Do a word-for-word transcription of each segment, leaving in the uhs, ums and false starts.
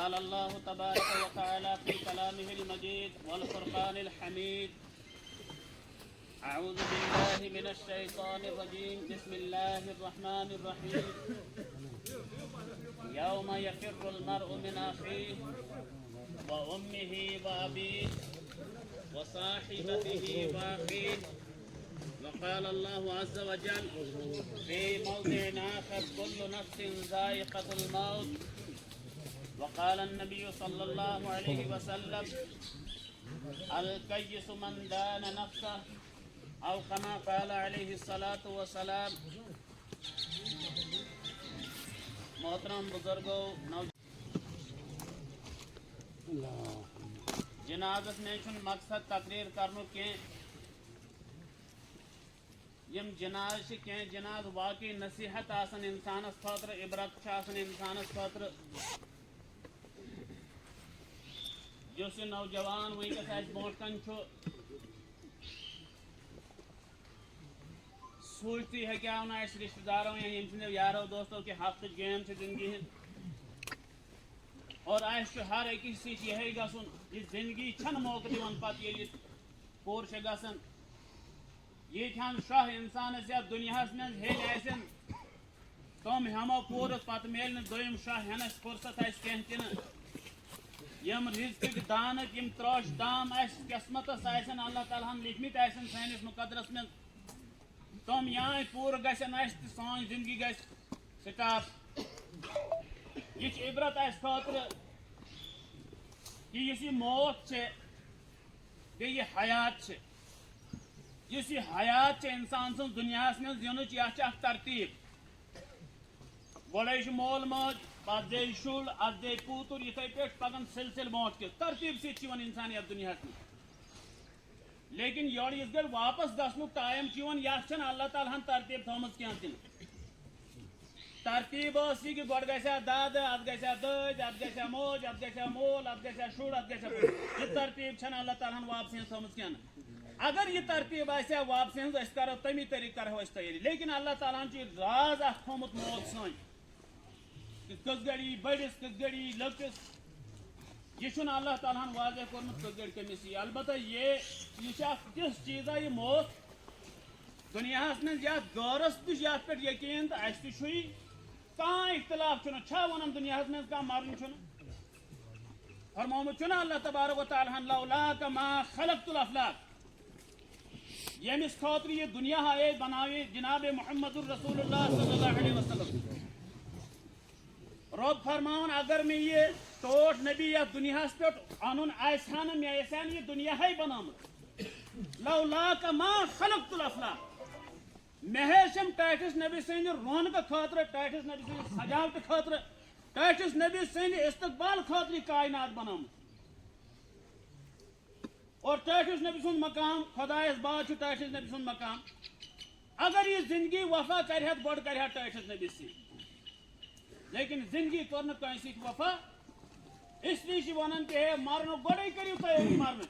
قال الله تبارك وتعالى في كلامه المجيد والفرقان الحميد: أعوذ بالله من الشيطان الرجيم. بسم الله الرحمن الرحيم. يوم يفر المرء من أخيه وأمه وأبيه وصاحبته وأخيه. وقال الله عز وجل في موضع آخر: كل نفس ذائقة الموت. وقال النبي صلى الله عليه وسلم: الكيس من دان نفسه، أو كما قال عليه الصلاة والسلام. محترم بزرگو، نوجوان، جنازس منٛز چھُنہٕ مقصد تقریر کرنُک کینٛہہ۔ یِم جناز چھِ، کینٛہہ جناز واقعی نصیحت آسان انسانس خٲطرٕ، عبرت چھِ آسان انسانس خٲطرٕ۔ یُس یہِ نوجوان وٕنکیٚس اَسہِ برونٛٹھ کَنہِ چھُ، سوٗزتھٕے ہیٚکہِ ہا نہٕ اَسہِ رِشتہٕ دارو یا ییٚمہِ سٕنٛدیو یارو دوستو کہِ ہفتٕچ گیم چھِ زندگی ہٕنٛز۔ اور اَسہِ چھُ ہر أکِس سۭتۍ یِہوٚے گژھُن، یہِ زندگی چھَنہٕ موقعہٕ دِوان پَتہٕ ییٚلہِ یہِ پوٗرٕ چھِ گژھان۔ ییٚتہِ ہن شاہ انسانس یتھ دُنیاہس منٛز ہیٚلۍ آسن، تِم ہٮ۪مو پوٗرٕ، پتہٕ میلہِ نہٕ دوٚیِم شاہ ہٮ۪نس فرصت اَسہِ کینٛہہ تہِ نہٕ۔ یِم رِزقٕکۍ دانہٕ، یِم ترٛاش دام اَسہِ قسمتس آسن، اللہ تعالیٰ ہن لیکھمٕتۍ آسن سٲنِس مُقدرس منٛز، تِم یان پوٗرٕ گژھن اَسہِ تہٕ سٲنۍ زندگی گژھِ سٹاپ۔ یہِ چھِ عبرت اَسہِ خٲطرٕ کہِ یُس یہِ موت چھِ، بیٚیہِ یہِ حیات چھِ، یُس یہِ حیات چھِ اِنسان سٕنٛز دُنیاہَس منٛز یِنٕچ، یَتھ چھِ اَکھ ترتیٖب۔ گۄڈَے چھُ مول موج، پَتہٕ گٔے شُر، اَتھ گٔے پوٗتُر، یِتھَے پٲٹھۍ پَکان سِلسِلہٕ برونٛٹھ کِس ترتیٖب سۭتۍ چھِ یِوان اِنسان یَتھ دُنیاہَس منٛز۔ لیکن یورٕ یِژھ گرِ واپس گژھنُک ٹایم چھُ یِوان، یَتھ چھَنہٕ اللہ تعالیٰ ہَن ترتیٖب تھٲومٕژ کینٛہہ تہِ نہٕ۔ ترتیٖب ٲس یہِ کہِ گۄڈٕ گژھِ ہا دادٕ، اَتھ گژھِ ہا دٲدۍ، اَتھ گژھِ ہا موج، اَتھ گژھِ ہا مول، اَتھ گژھِ ہا شُر، اَتھ گژھِ ہا پوٚت۔ یہِ ترتیٖب چھَنہٕ اللہ تعالیٰ ہَن واپسٕے ہٕنٛز تھٲومٕژ کینٛہہ نہٕ۔ اگر یہِ ترتیٖب آسہِ ہا واپسٕے ہٕنٛز، أسۍ کَرو تَمی طریٖقہٕ کَرہو أسۍ تیٲری۔ لیکن اللہ تعالیٰ ہَن چھُ یہِ راز اَکھ تھوٚومُت موت سٲنۍ، کہِ کٔژ گھڑی یی بٔڑِس، کٔژ گھڑی یی لۄکٹِس۔ یہِ چھُنہٕ اللہ تعالیٰ ہَن واضح کوٚرمُت کٔژ گھڑی کٔمِس یی۔ البتہ یہِ، یہِ چھِ اَکھ تِژھ چیٖزا یہِ موت دُنیاہَس منٛز، یَتھ غٲرَس تہِ چھُ یَتھ پٮ۪ٹھ یقیٖن تہٕ اَسہِ تہِ چھُ یہِ۔ کانٛہہ اختلاف چھُنہٕ۔ چھا وَنان دُنیاہَس منٛز کانٛہہ مَرُن چھُنہٕ؟ فرمومُت چھُنہٕ اللہ تبارک و تعالیٰ ہَن: لولاک ما خلقت الافلاک۔ ییٚمِس خٲطرٕ یہِ دُنیا آیے بناوِ جناب محمد رسول اللہ صلی اللہ علیہ وسلم۔ رۄب فرماوان، اگر مےٚ یہِ ٹوٹھ نبی یتھ دُنیاہس پٮ۪ٹھ انُن آسہِ ہا نہٕ، مےٚ آسہِ ہا نہٕ یہِ دُنیاہے بنومُت۔ لولاک ما خلقت الافلاک۔ مےٚ ٲسۍ یِم ٹٲٹھِس نبی سٕنٛدِ رونقہٕ خٲطرٕ، ٹٲٹھِس نبی سٕنٛدِ سجاوٹہٕ خٲطرٕ، ٹٲٹھِس نبی سٕنٛدِ استقبال خٲطرٕ یہِ کائنات بنٲومٕژ۔ اور ٹٲٹھِس نبی سُنٛد مقام، خۄدایَس بعد چھُ ٹٲٹھِس نبی سُنٛد مقام۔ اگر یہِ زندگی وفا کرِ ہا تہٕ گۄڈٕ کرِ ہا ٹٲٹھِس نبی سۭتۍ۔ لیکن زندگی کٔر نہٕ کٲنٛسہِ سۭتۍ وفا، اس لیے چھِ وَنان کہِ ہے، مرنہٕ گۄڈَے کٔرِو تیٲری مرنٕچ۔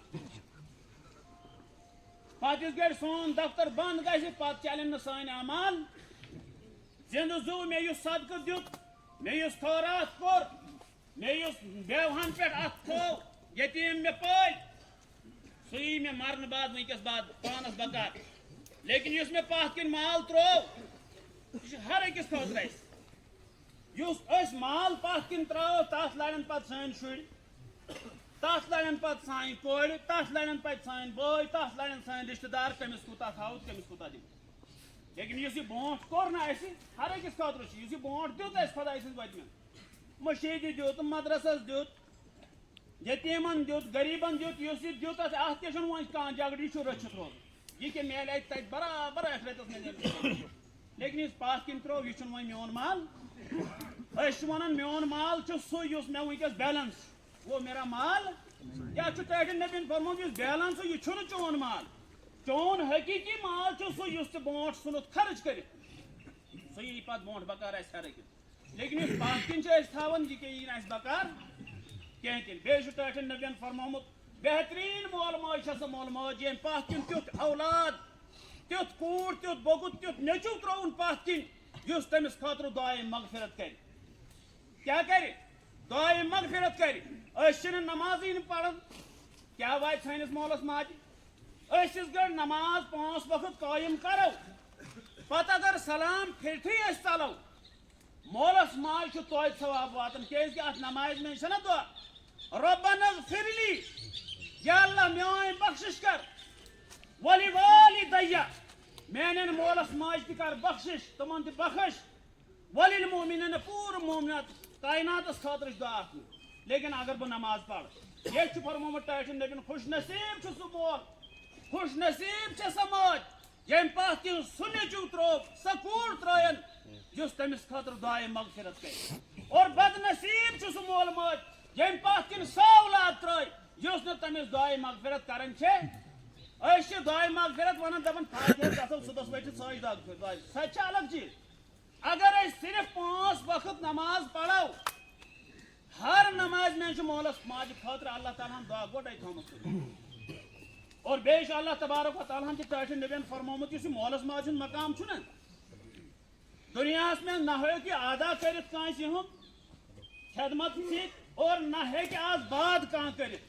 پتہٕ یِژھ گرِ سون دفتر بنٛد گژھِ، پتہٕ چلن نہٕ سٲنۍ اعمال۔ زِندٕ زُو مےٚ یُس صدقہٕ دیُت، مےٚ یُس خٲرات کوٚر، مےٚ یُس بیوہن پٮ۪ٹھ اَتھٕ تھوو، یتیٖم مےٚ پٲلۍ، سُہ یی مےٚ مرنہٕ بعد، وٕنکیٚس بعد پانس بکار۔ لیکن یُس مےٚ پتھ کِنۍ مال ترٛوو، یہِ چھُ ہر أکِس خٲطرٕ اَسہِ۔ یُس أسۍ مال پتھ کِنۍ ترٛاوو، تتھ لڑن پتہٕ سٲنۍ شُرۍ، تتھ لڑن پتہٕ سانہِ کورِ، تتھ لڑن پتہٕ سٲنۍ بٲے، تتھ لڑن سٲنۍ رشتہٕ دار، کٔمِس کوٗتاہ تھاوو تہٕ کٔمِس کوٗتاہ دِمو۔ لیکن یُس یہِ برونٛٹھ کوٚر نہ اَسہِ، ہر أکِس خٲطرٕ چھُ، یُس یہِ برونٛٹھ دیُت اَسہِ خۄداے سٕنٛدِ وَتہِ منٛز، مٔشیٖدِ دیُت، مدرسس دیُت، یتیٖمن دیُت، غریٖبن دیُت، یُس یہِ دیُت اَسہِ، اَتھ تہِ چھُنہٕ وۄنۍ کانٛہہ جگڑٕ، یہِ چھُ رٔچھِتھ روزُن۔ یہِ کہِ میلہِ اَتہِ تَتہِ برابر ٲخرتس منٛز۔ لیکن یُس پَتھ کِنۍ ترٛوو، یہِ چھُنہٕ وۄنۍ میون مال۔ أسۍ چھِ وَنان، میون مال چھُ سُے، یُس مےٚ وٕنکیٚس بیلنس چھُ۔ وہ میرا مال، کیٛاہ چھُ ٹٲٹھٮ۪ن نبین فرمومُت، یُس بیلنس چھُ، یہِ چھُنہٕ چون مال۔ چون حقیٖقی مال چھُ سُہ، یُس ژٕ برونٛٹھ ژھُنُتھ خرٕچ کٔرِتھ۔ سُہ یی پَتہٕ برونٛٹھ بکار اَسہِ ہر أکِس۔ لیکن یُس پَتھ کِنۍ چھِ أسۍ تھاوان، یہِ کیٛاہ یی نہٕ اَسہِ بکار کینٛہہ تہِ۔ بیٚیہِ چھُ ٹٲٹھٮ۪ن نبین فرمومُت، بہتریٖن مول موج چھےٚ سۄ مول موج، ییٚمۍ پَتھ کِنۍ تیُتھ اولاد، تیُتھ کوٗر، تیُتھ بوٚگُت، تیُتھ نیٚچوٗ ترٛووُن پَتھ کِنۍ، یُس تٔمِس خٲطرٕ دُعایہِ مغفرت کَرِ۔ کیٛاہ کَرِ؟ دعائے مغفرت کرِ۔ أسۍ چھِنہٕ نمازٕے نہٕ پران، کیٛاہ واتہِ سٲنِس مولس ماجہِ؟ أسۍ یِژھ گٲڑۍ نماز پانٛژھ وقت قٲیِم کرو، پتہٕ اگر سلام پھِرتھٕے أسۍ ژلو، مولس ماجہِ چھُ توتہِ ثواب واتان، کیٛازِ کہِ اتھ نمازِ منٛز چھےٚ نہ دعا، ربنا اغفر لی، یا اللہ میٲنۍ بخشش کر، ولی والدیہ، میانٮ۪ن مولس ماجہِ تہِ کر بخشش، تِمن تہِ بخش، وللمؤمنین، پوٗرٕ مومنات، کائناتس خٲطرٕ چھُ دعا اکھ۔ لیکن اگر بہٕ نماز پرٕ، ییٚتہِ چھُ فرمومُت ٹٲٹھۍ نبین، خوش نصیب چھُ سُہ مول، خوش نصیب چھےٚ سۄ ماج، ییٚمۍ پتھ کِنۍ سُہ نیٚچو ترٛوو، سۄ کوٗر ترٛٲیَن، یُس تٔمِس خٲطرٕ دعائے مغفرت کرِ۔ اور بد نصیب چھُ سُہ مول ماج، ییٚمۍ پتھ کِنۍ سۄ اولاد ترٛٲے، یُس نہٕ تٔمِس دعائے مغفرت کران چھے۔ أسۍ چھِ دعائے مغفرت ونان، دپان فاتحہ گژھو صبحس ؤتھِتھ سٲجدہ، سۄ تہِ چھِ الگ چیٖز۔ اگر أسۍ صرف پانٛژھ وقت نماز پرو، ہر نماز منٛز چھُ مولس ماجہِ خٲطرٕ اللہ تعالیٰ ہن دعا گۄڈے تھومُت۔ اور بیٚیہِ چھُ اللہ تبارک و تعالیٰ ہن تہِ ٹٲٹھۍ نبین فرمومُت، یُس یہِ مولس ماجہِ ہُنٛد مقام چھُنہ، دُنیاہس منٛز نہ ہیٚکہِ ادا کٔرِتھ کٲنٛسہِ ہُنٛد خدمت سۭتۍ اور نہ ہیٚکہِ از بعد کانٛہہ کٔرِتھ۔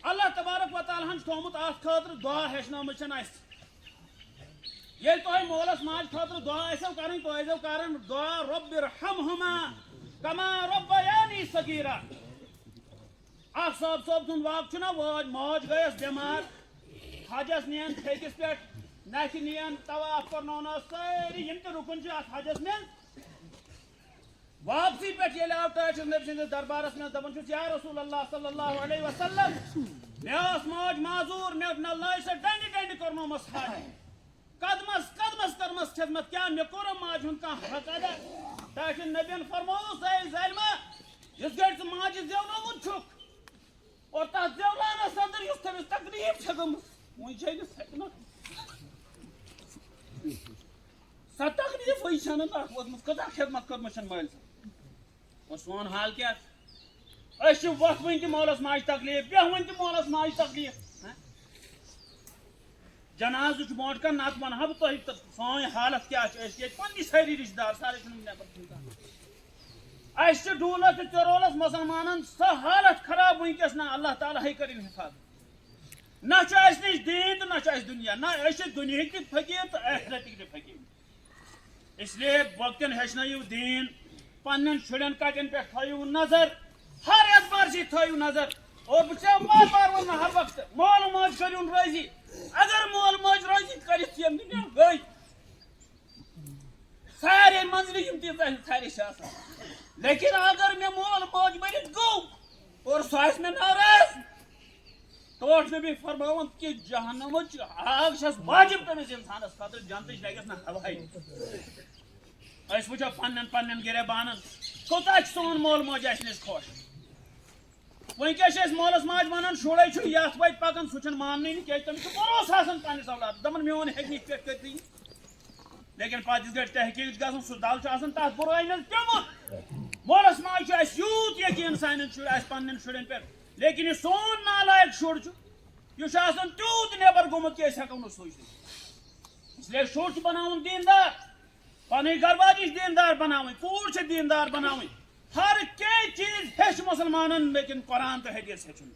اللہ تبارک و تعالیٰ ہن چھُ تھومُت اتھ خٲطرٕ دعا، ہیٚچھنٲومٕژ چھَنہٕ اَسہِ۔ ییٚلہِ تۄہہِ مولس ماجہِ خٲطرٕ دعا آسیو کرٕنۍ، تُہۍ ٲسۍزیو کران دعا، رب ارحمہما کما ربیانی صغیرا۔ اکھ صٲب صٲب سُنٛد واقعہٕ چھُنہ، وٲج-، موج گٔیَس بٮ۪مار، حجس نِیَن پھیٚکِس پٮ۪ٹھ، نَکھِ نِیَن، طواف کرنوونَس، سٲری یِم تہِ رُکُن چھِ اتھ حجس منٛز۔ واپسی پٮ۪ٹھ ییٚلہِ آو ٹٲٹھِس نبی سٕنٛدِس دربارس منٛز، دپان چھُس، یا رسول اللہ صلی اللہ علیہ وسلم، مےٚ ٲس موج معذور، مےٚ نہ لٲج سۄ ڈنڈِ ڈنڈِ کرنومس حج۔ قدمس قدمس کرمس خدمت، کیٛاہ مےٚ کوٚرا ماجہِ ہُنٛد کانٛہہ حق ادا؟ ٹٲٹھِس نبین فرمووُس، اے ظالما، یِتھ گٲٹھۍ ژٕ ماجہِ زیونومُت چھُکھ، اور تتھ زیولانس اندر یُس تٔمِس تکلیف چھےٚ گٔمٕژ، وۄنۍ چھے نہٕ سۄ تہِ نہ۔ سۄ تکلیفٕے چھنہٕ نہ وٲژمٕژ، کۭژاہ خدمت کٔرمٕژ چھنہٕ مٲلۍ صٲب۔ اور سون حال کیٛاہ؟ أسۍ چھِ وۄتھوٕنۍ تہِ مولس ماجہِ تکلیف، بیٚہوٕنۍ تہِ مولس ماجہِ تکلیف۔ ہہ؟ جنازٕ چھُ برونٛٹھ کَنہِ، نتہٕ وَنہٕ ہا بہٕ تۄہہِ تہٕ سٲنۍ حالت کیٛاہ چھِ۔ أسۍ چھِ ییٚتہِ پننہِ سٲری رشتہٕ دار، سارے چھِنہٕ مےٚ پتہٕ کھیوٚن کانٛہہ۔ اَسہِ چھِ ڈوٗلس تہٕ چرولس مسلمانن سۄ حالت خراب وٕنکیٚس، نہ اللہ تعالیٰ ہٕے کٔرِن حفاظت۔ نہ چھُ اَسہِ نِش دیٖن تہٕ نہ چھُ اَسہِ دُنیا، نہ أسۍ چھِ دُنیہٕکۍ تہِ فقیٖر تہٕ ٲخرتٕکۍ تہِ فقیٖر۔ اس لیے وقتن ہیٚچھنٲیِو دیٖن، پننٮ۪ن شُرٮ۪ن کتٮ۪ن پٮ۪ٹھ تھٲیِو نظر، ہر اعتبار سۭتۍ تھٲیِو نظر۔ اور بہٕ چھُسو بار بار ونان ہر وقتہٕ، مول موج کٔرِو راضی۔ اگر مول موج راضی کٔرِتھ یِم نہٕ مےٚ گٔے، سارے منزلہِ یِم تیٖژاہ سارے چھِ آسان، لیکن اگر مےٚ مول موج مٔرِتھ گوٚو اور سُہ آسہِ مےٚ ناراض، ٹوٹھ نبی فرماوان کہِ جہنمٕچ آگ چھَس واجب تٔمِس اِنسانَس خٲطرٕ، جنتٕچ لگٮ۪س نہٕ ہواہٕے۔ أسۍ وٕچھو پننٮ۪ن پننٮ۪ن گِرے بانن کوٗتاہ چھُ سون مول موج اَسہِ نِش خۄش۔ وٕنکیٚس چھِ أسۍ مولس ماجہِ وَنان، شُرے چھُ یَتھ وَتہِ پَکان، سُہ چھُنہٕ ماننٕے نہٕ، کیٛازِ تٔمِس چھُ بھروسہٕ آسان پننِس اولادس، دَپان میون ہیٚکہِ نہٕ یِتھ پٲٹھۍ کٔرِتھٕے۔ لیکن پتہٕ یِتھ گٲٹھۍ تحقیٖق چھِ گژھان، سُہ دَل چھُ آسان تَتھ بُرٲے منٛز پیوٚمُت۔ مولس ماجہِ چھُ اَسہِ یوٗت یقیٖن سانٮ۪ن شُرۍ، اَسہِ پننٮ۪ن شُرٮ۪ن پٮ۪ٹھ، لیکن یہِ سون نالایق شُر چھُ، یہِ چھُ آسان تیوٗت نٮ۪بر گوٚمُت کہِ أسۍ ہٮ۪کو نہٕ سوٗزِتھ۔ اس لیے شُر چھُ بناوُن دیٖندار، پنٕنۍ گرٕ واجہِ چھِ دیٖندار بناوٕنۍ، کوٗر چھِ دیٖندار بناوٕنۍ۔ ہر کینٛہہ چیٖز ہیٚچھ مُسلمانن، لیکن قرآن تہٕ حدیث ہیٚچھُن۔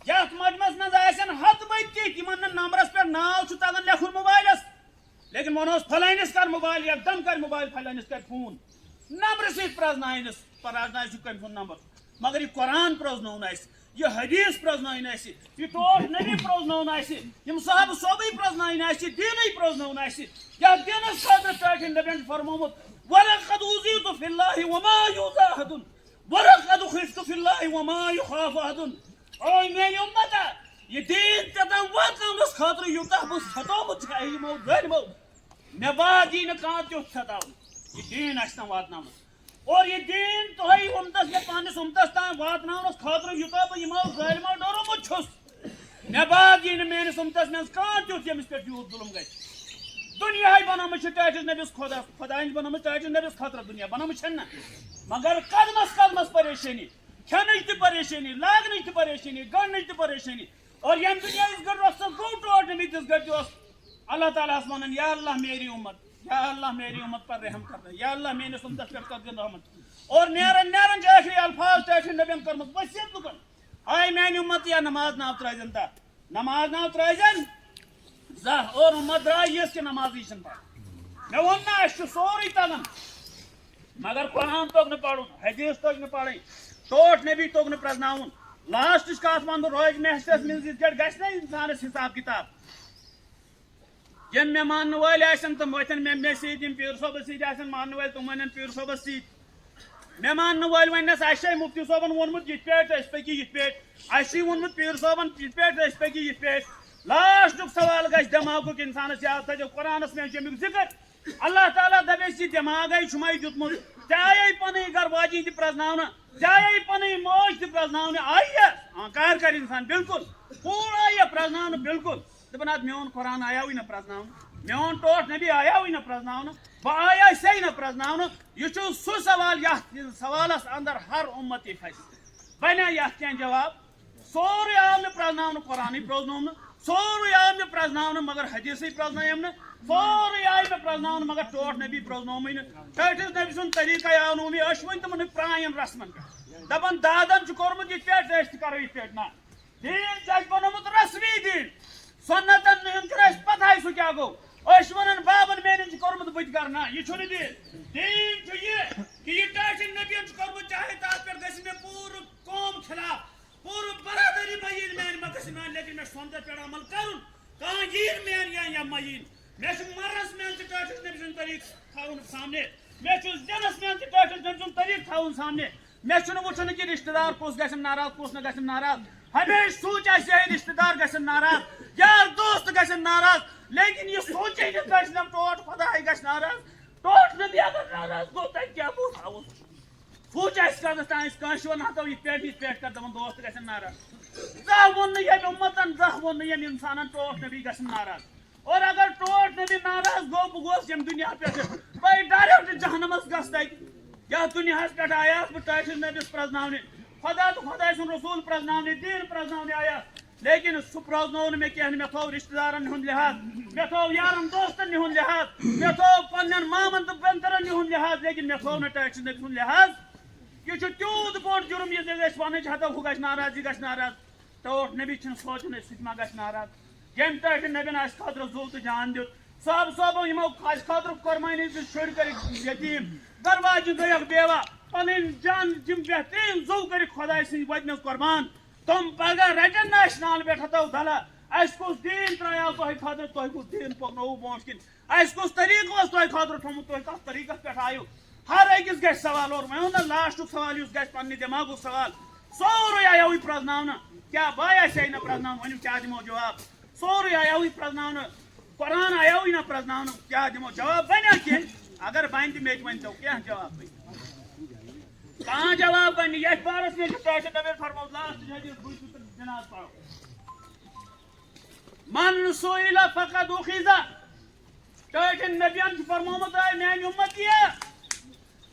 یتھ مجمس منٛز آسن ہتہٕ بٔدۍ تِتھۍ، یِمن نہٕ نمبرس پٮ۪ٹھ ناو چھُ تگان لیکھُن موبایلس، لیکن ونہوس فلٲنِس کر موبایل، یکدم کر موبایل فلٲنِس کر فون، نمبرٕ سۭتۍ پرزناینس، پرزناینس چھُ کٔمۍ سُنٛد نمبر۔ مگر یہِ قرآن پرزنووُن اَسہِ، یہِ حدیث پرزنٲوِن اَسہِ، یہِ ٹوٹھ نبی پرزنٲوُن اَسہِ، یِم صحابہٕ صحابٕے پرزنٲوِن اَسہِ، یہِ دیٖنٕے پرزنٲوُن اَسہِ، یتھ دیٖنس خٲطرٕ ٹٲٹھۍ نبین چھُ فرمومُت، ولقد اوذیت فی اللہ وما یؤذی احد، ولقد خفت فی اللہ وما یخاف احد۔ او میانہِ اُمتا، یہِ دیٖن تہِ تام واتناونس خٲطرٕ یوٗتاہ بہٕ ستومُت چھُس یِمو ظٲلمو، مےٚ بعد یی نہٕ کانٛہہ تیُتھ ستاونہٕ۔ یہِ دیٖن آسہِ تام واتناونس۔ اور یہِ دیٖن تۄہہِ اُمتس، مےٚ پننِس اُمتس تام واتناونس خٲطرٕ یوٗتاہ بہٕ یِمو ظٲلمو ڈوٚرمُت چھُس، مےٚ بعد یی نہٕ میٲنِس اُمتس منٛز کانٛہہ تیُتھ ییٚمِس پٮ۪ٹھ یوٗت ظُلم گژھِ۔ دُنیاہے بنٲومٕژ چھِ ٹٲٹھِس نبِس خۄدا، خۄدایَن چھِ بنٲومٕژ ٹٲٹھِس نبِس خٲطرٕ دُنیا، بنٲومٕژ چھَنہٕ نہ؟ مگر قدمس قدمس پریشٲنی، کھٮ۪نٕچ تہِ پریشٲنی، لاگنٕچ تہِ پریشٲنی، گنٛڈنٕچ تہِ پریشٲنی۔ اور ییٚمہِ دُنیا یِژھ گٲٹھۍ رۄخصت گوٚو ٹوٹھ نبی، تِژھ گٲٹھۍ تہِ اوس اللہ تعالیٰ ہَس وَنان، یا اللہ میری امت، یا اللہ میری امت پر رحم کرنا، یا اللہ میٲنِس اُمتس پٮ۪ٹھ کر دِ رحمت۔ اور نیران نیران چھِ ٲخری چھِ نبین کٔرمٕژ وصیت لُکن، ہاے میانہِ اُمت یا نماز ناو ترٲزن تہ، نماز ناو ترٲزن زہ، اور اُمت درٛاے یِژھ کہِ نمازٕے چھِنہٕ پران۔ مےٚ ووٚن نہ، اَسہِ چھُ سورُے تگان، مگر قرآن توٚگ نہٕ پرُن، حدیث توٚگ نہٕ پرٕنۍ، ٹوٹھ نبی توٚگ نہٕ پرزناوُن۔ لاسٹٕچ کتھ ونہٕ بہٕ، روزِ محشرس منٛز یِتھ کٲٹھۍ گژھِ نہ انسانس حساب کتاب۔ یِم مےٚ ماننہٕ وٲلۍ آسن، تِم وۄتھن مےٚ، مےٚ سۭتۍ، یِم پیٖر صٲبس سۭتۍ آسن ماننہٕ وٲلۍ، تِم ونن پیٖر صٲبس سۭتۍ۔ مےٚ ماننہٕ وٲلۍ وننس، اسہِ چھے مفتی صٲبن ووٚنمُت یِتھ پٲٹھۍ، أسۍ پٔکی یِتھ پٲٹھۍ۔ اسہِ چھُے ووٚنمُت پیٖر صٲبن یِتھ پٲٹھۍ، أسۍ پٔکی یِتھ پٲٹھۍ۔ لاسٹُک سوال گژھِ دٮ۪ماغُک انسانس یاد تھٲیزیو، قرآنس منٛز چھُ امیُک ذکر۔ اللہ تعالیٰ دپیس، یہِ دٮ۪ماغے چھُمے دیُتمُت، ژےٚ آیے پنٕنۍ گرٕ واجِنۍ تہِ پرزناونہٕ، ژےٚ آیے پنٕنۍ موج تہِ پرزناونہٕ، آییہ؟ آ، کار کر انسان، بالکل۔ پوٗرٕ آییہ پرزناونہٕ، بالکل۔ دپان، ادٕ میون قرآن آیاوٕے نہ پرزناونہٕ، میون ٹوٹھ نبی آیاوٕے نہ پرزناونہٕ، بہٕ آیاسے نہ پرزناونہٕ۔ یہِ چھُ سُہ سوال یتھ سوالس اندر ہر اُمتی پھسہِ۔ بنیا یتھ کینٛہہ جواب؟ سورُے آو مےٚ پرزناونہٕ، قرآنٕے پرزنوم نہٕ، سورُے آو مےٚ پرزناونہٕ مگر حدیثٕے پرزنٲیم نہٕ، سورُے آیہِ مےٚ پرزناونہٕ مگر ٹوٹھ نبی پرزنومٕے نہٕ۔ ٹٲٹھِس نبی سُنٛد طریٖقے آو نہٕ مےٚ، أسۍ چھِ وۄنۍ تِمن پرٛانٮ۪ن رسمن پٮ۪ٹھ۔ دپان دادن چھُ کوٚرمُت یِتھ پٲٹھۍ تہٕ أسۍ تہِ کرو یِتھ پٲٹھۍ۔ نہ، دیٖن چھُ اَسہِ بنومُت رسمی دیٖن۔ سُنتن ہُنٛد چھُنہٕ اَسہِ پتہٕے سُہ کیٛاہ گوٚو۔ أسۍ چھِ وَنان بابن میٛانٮ۪ن چھُ کوٚرمُت، بہٕ تہِ کرٕ۔ نہ، یہِ چھُنہٕ دیٖن۔ دیٖن چھُ یہِ کہِ یہِ ٹٲٹھِن نبیَن چھُ کوٚرمُت، چاہے تَتھ پٮ۪ٹھ گژھِ مےٚ پوٗرٕ قوم خلاف، پوٗرٕ برادری مہ یِن میٛانہِ مہ گژھِ میٛانہِ، لیکن مےٚ چھُ سُنتس پٮ۪ٹھ عمل کرُن۔ کانٛہہ یِیِن میٛانہِ یا یا مہ یِن۔ مےٚ چھُ مرنس میٛانہِ تہِ ٹٲٹھِس نبی سُنٛد طریٖقہٕ تھاوُن سامنے۔ مےٚ چھُ زینس میٛانہِ تہِ ٹٲٹھِس نبی سُنٛد طریٖقہٕ تھاوُن سامنے۔ مےٚ چھُنہٕ وُچھُن کہِ رشتہٕ دار کُس گژھن ناراض، کُس نہٕ گژھن ناراض۔ ہمیشہِ سوٗنٛچ اَسہِ یِہوٚے، رشتہٕ دار گژھن ناراض، یار دوست گژھن ناراض، لیکن یہِ سوٗنٛچے نہٕ کٲنٛسہِ نہٕ ٹوٹھ خۄداے گژھِ ناراض۔ ٹوٹھ نبی اگر ناراض گوٚو، تَتہِ کیٛاہ گوٚو تھاوُن؟ سوٗنٛچ اَسہِ کَرنَس تام، أسۍ کٲنٛسہِ وَنہٕ ہَتو یِتھ پٲٹھۍ، یِتھ پٲٹھۍ کَر، دَپان دوست گژھن ناراض۔ زانٛہہ ووٚن نہٕ ییٚمہِ اُمَتَن، زانٛہہ ووٚن نہٕ ییٚمہِ اِنسانَن ٹوٹھ نبی گژھن ناراض۔ اور اگر ٹوٹھ نبی ناراض گوٚو، بہٕ گوس ییٚمہِ دُنیا پٮ۪ٹھٕ، بہٕ ڈایریکٹ جہنمس گژھٕ تتہِ۔ یتھ دُنیاہس پٮ۪ٹھ آیاس بہٕ ٹٲٹھِس نبیس پرزناونہِ، خۄدا تہٕ خۄداے سُنٛد رسول پرزناونہِ، دیٖن پرزناونہِ آیاس، لیکن سُہ پرزنوو نہٕ مےٚ کینٛہہ۔ مےٚ تھوو رشتہٕ دارن ہُنٛد لحاظ، مےٚ تھوو یارن دوستن ہُنٛد لحاظ، مےٚ تھوو پننٮ۪ن مامن تہٕ بیٚنترن ہُنٛد لحاظ، لیکن مےٚ تھوو نہٕ ٹٲٹھِس نبی سُنٛد لحاظ۔ یہِ چھُ تیوٗت بوٚڑ جُرم، یہِ زِ أسۍ ونٕچ ہتو ہُہ گژھِ ناراض، یہِ گژھِ ناراض۔ ٹوٹھ نبی چھِنہٕ سوچان أسۍ سۭتۍ ما گژھِ ناراض۔ ییٚمہِ ٹٲٹھۍ نبیَن اَسہِ خٲطرٕ زُو تہٕ جان دیُت، صحابہٕ صٲبو یِمو اَسہِ خٲطرٕ قۄربٲنی دِژ، شُرۍ کٔرِکھ یتیٖم، گرٕ واجہِ گٔیکھ بیوہ، پنٕنۍ جان یِم بہتریٖن زُو کٔرِکھ خۄداے سٕنٛدِ وتہِ منٛز قۄربان۔ تِم پگاہ رٹن نہٕ اَسہِ نالہٕ پٮ۪ٹھ ہتو دلہ۔ اَسہِ کُس دیٖن ترٛایاو تۄہہِ خٲطرٕ، تۄہہِ کُس دیٖن پکنووُ برونٛٹھ کِنۍ؟ اَسہِ کُس طریٖقہٕ اوس تۄہہِ خٲطرٕ تھوٚمُت، تُہۍ کتھ طریٖقس پٮ۪ٹھ آیِو؟ ہر أکِس گژھِ سوال، اور وۄنۍ ووٚن نہ لاسٹُک سوال یُس گژھِ پننہِ دٮ۪ماغُک سوال، سورُے آیاوٕے پرزناونہٕ۔ کیٛاہ بہٕ آیاسے نہ پرزناونہٕ؟ ؤنِو کیٛاہ دِمو جواب؟ سورُے آیاوٕے پرزناونہٕ، قرآن آیاوٕے نہ پرزناونہٕ، کیٛاہ دِمو جواب؟ بنیا کینٛہہ؟ اگر بنہِ تہِ مےٚ تہِ ؤنۍتو کینٛہہ جواب بنہِ۔ کانٛہہ جواب بنہِ نہٕ۔ یتھ بارس منٛز چھُ ٹٲٹھِس نبیَن فرموومُت، لاسٹٕچ حدیث بوٗزِو تہٕ جناب پرو۔ من سئل فقد اخذ۔ ٹٲٹھٮ۪ن نبین چھُ فرمومُت، اے میانہِ اُمتی،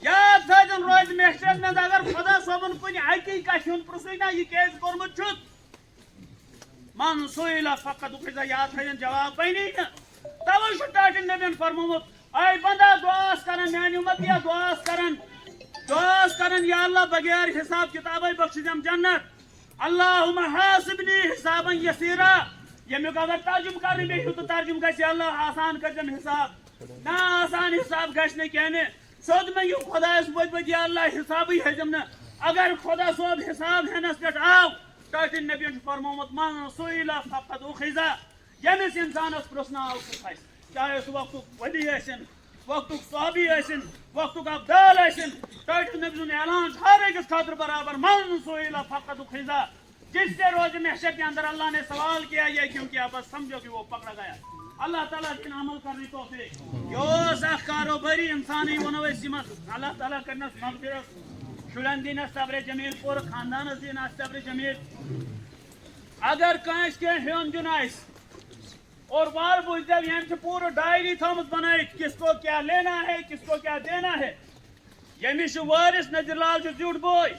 یاد تھٲوزٮ۪ن روزِ محشرس منٛز، اگر خۄدا صٲبن کُنہِ اکی کتھِ ہُنٛد پرژھُے نا، یہِ کیازِ کوٚرمُت چھُتھ؟ من سئل فقد اخذ، یاد تھٲوزٮ۪ن جواب بنی نہٕ۔ توے چھُ ٹٲٹھٮ۪ن نبین فرمومُت، اے بندا، دعا ٲس کران میانہِ اُمتی، دعا ٲس کران، دعا ٲس کران، یا اللہ، بغیر حساب کتابے بخشِزٮ۪م جنت۔ اللہم حاسبنی حسابا یسیرا۔ ییٚمیُک اگر ترجمہٕ کرنہٕ مےٚ ہیوٚت تہٕ ترجمہٕ گژھِ، یا اللہ، آسان کٔرۍزٮ۪م حساب۔ نا آسان حساب گژھِ نہٕ کینٛہہ نہٕ۔ سیوٚد مےٚ یہِ خۄدایَس وۄتہِ وۄتہِ، یا اللہ، حسابٕے ہیٚزٮ۪م نہٕ۔ اگر خۄدا صٲب حساب ہٮ۪نَس پٮ۪ٹھ آو، ٹٲٹھِن نبیَن چھُ فرمومُت، من سئل فقد اخذ۔ ییٚمِس اِنسانَس پرٛژھنہٕ آو، سُہ کھسہِ۔ چاہے سُہ وقتُک ولی ٲسِن، وقتُک صحابی ٲسِن، وقتُک ابدال ٲسِن، ٹٲٹھِس نبی سُنٛد اعلان چھُ ہر أکِس خٲطرٕ برابر، من سئل فقد اخذ۔ جس سے روز محشر کے اندر اللہ نے سوال کیا، یہ کیوں کیا، بس سمجھو کہ وہ پکڑا گیا۔ اللہ تعالیٰ دِن عمل کرنٕچ توفیق۔ یہِ اوس اکھ کاروبٲری اِنسانٕے، وَنو أسۍ یِمَن، اللہ تعالیٰ کٔرنَس مغفرت، شُرٮ۪ن دِنَس صبرِ جمیٖل، پوٗرٕ خاندانَس دِنَس صبرِ جمیٖل۔ اگر کٲنٛسہِ کینٛہہ ہیوٚن دیُن آسہِ، اور وار بوٗزۍزیو، ییٚمۍ چھِ پوٗرٕ ڈایری تھٲومٕژ بنٲیِتھ، کس کو کیا لینا ہے، کس کو کیا دینا ہے۔ ییٚمِس چھُ وٲرِث، نذیر لال چھُ زیُٹھ بوے،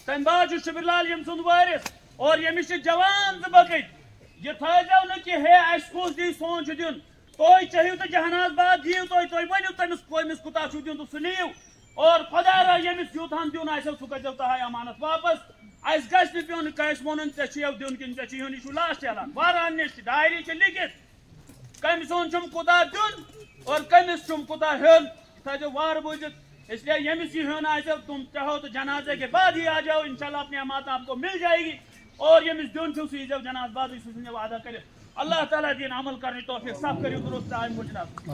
تَمہِ بعد چھُ شبیر لال ییٚمۍ سُنٛد وٲرِث، اور ییٚمِس چھِ جوان زٕ بقٕتۍ۔ یہِ تھٲیزیو نہٕ کہِ ہے اَسہِ کُس دی، سون چھُ دیُن۔ تُہۍ چیٚیِو تہٕ جہاناز باد دِیِو تُہۍ، تُہۍ ؤنِو تٔمِس، کٔمِس کوٗتاہ چھُو دیُن تہٕ سُہ نِیِو۔ اور خدا را ییٚمِس یوٗتاہَن دیُن آسیو، سُہ کٔرۍزیو تۄہہِ امانت واپس۔ اَسہِ گژھِ نہٕ پیوٚن کٲنٛسہِ وَنُن، "ژےٚ چھُیو دیُن کِنہٕ ژےٚ چھُے ہیوٚن"، یہِ چھُ لاسٹ اعلان۔ وارہَن نِش چھِ ڈایری چھِ لیکھِتھ، کٔمۍ سُنٛد چھُم کوٗتاہ دیُن اور کٔمِس چھُم کوٗتاہ ہیوٚن، یہِ تھٲیزیو وارٕ بوٗزِتھ۔ اس لیے ییٚمِس یہِ ہیوٚن آسیو، تم چاہو تو جنازے کے بعد ہی آ جاؤ، انشاءاللہ اپنی امانت آپ کو مل جائے گی۔ اور ییٚمِس دیُن چھُو، سُہ ییٖزیو جنازٕ بعدٕے، سُہ ژھٕنزیو ادا کٔرِتھ۔ اللہ تعالیٰ دِیِن عمل کرنٕچ توفیق، سب کٔرِو درست آمہِ مُجرم۔